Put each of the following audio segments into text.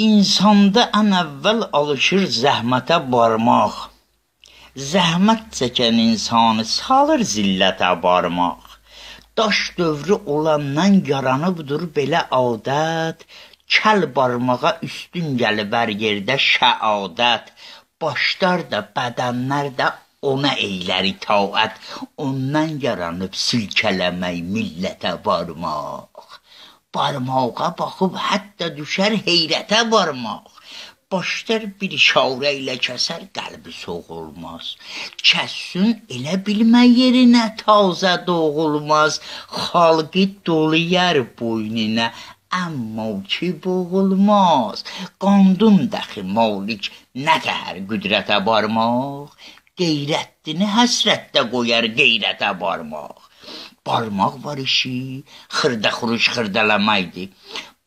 İnsanda ən əvvəl alışır zəhmətə barmaq. Zəhmət çəkən insanı salır zillətə barmaq. Daş dövrü olandan yaranıbdır belə adət, kəl barmağa üstün gəlib hər yerdə şəadət. Başlar da, bədənlər də ona eylər itaət, ondan yaranıb silkələmək millətə barmaq. Barmağa baxıb hətta düşər heyrətə barmaq. Başlar bir işarə ilə kəsər, qəlbi soğulmaz. Kəssin elə bilmə yerinə tazə doğulmaz. Xalqı doluyar boynuna, amma ki boğulmaz. Qandun dəxi malik nə təhər qüdrətə barmaq, qeyrətini həsrətdə qoyar qeyrətə barmaq. Barmaq var işi, xırda-xuruş xırdalamaydı.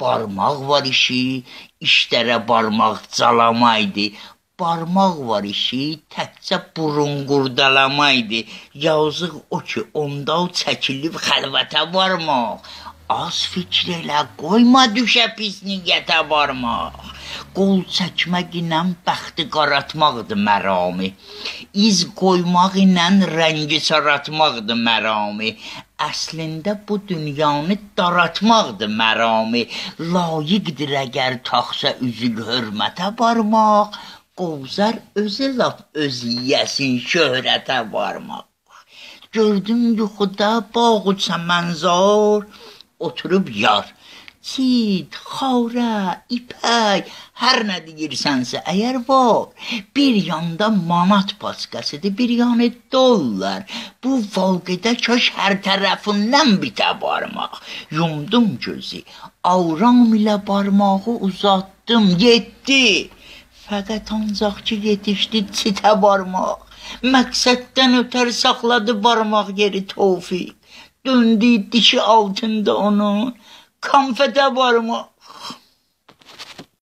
Barmaq var işi, işlərə barmaq calamaydı. Barmaq var işi, təkcə burun qurdalamaydı. Yazıq o ki, onda çəkilib xəlvətə barmaq. Az fikr elə, qoyma düşə pis niyyətə barmaq. Qol çəkmək ilə bəxti qaratmaqdır mərami. İz qoymaq ilə rəngi saratmaqdır mərami. Əslində bu dünyanı daratmaqdır mərami. Layiqdir əgər taxsa üzük hörmətə barmaq, qovzar özü lap öz yiyəsin şöhrətə barmaq. Gördüm yuxuda bağ-ı çəmənzar, oturub yar. Çit, xarə, ipək, hər nə deyirsənsə əgər var. Bir yanda manat paçkasıdır, bir yanı dollar. Bu vaqedə kaş hər tərəfindən bitə barmaq. Yumdum gözü, avram ilə barmağı uzatdım, yetdi. Fəqət ancaq ki yetişdi çitə barmaq. Məqsəddən ötər saxladı barmaq yeri Tofiq. Döndü dişi altında onun konfetə barmaq.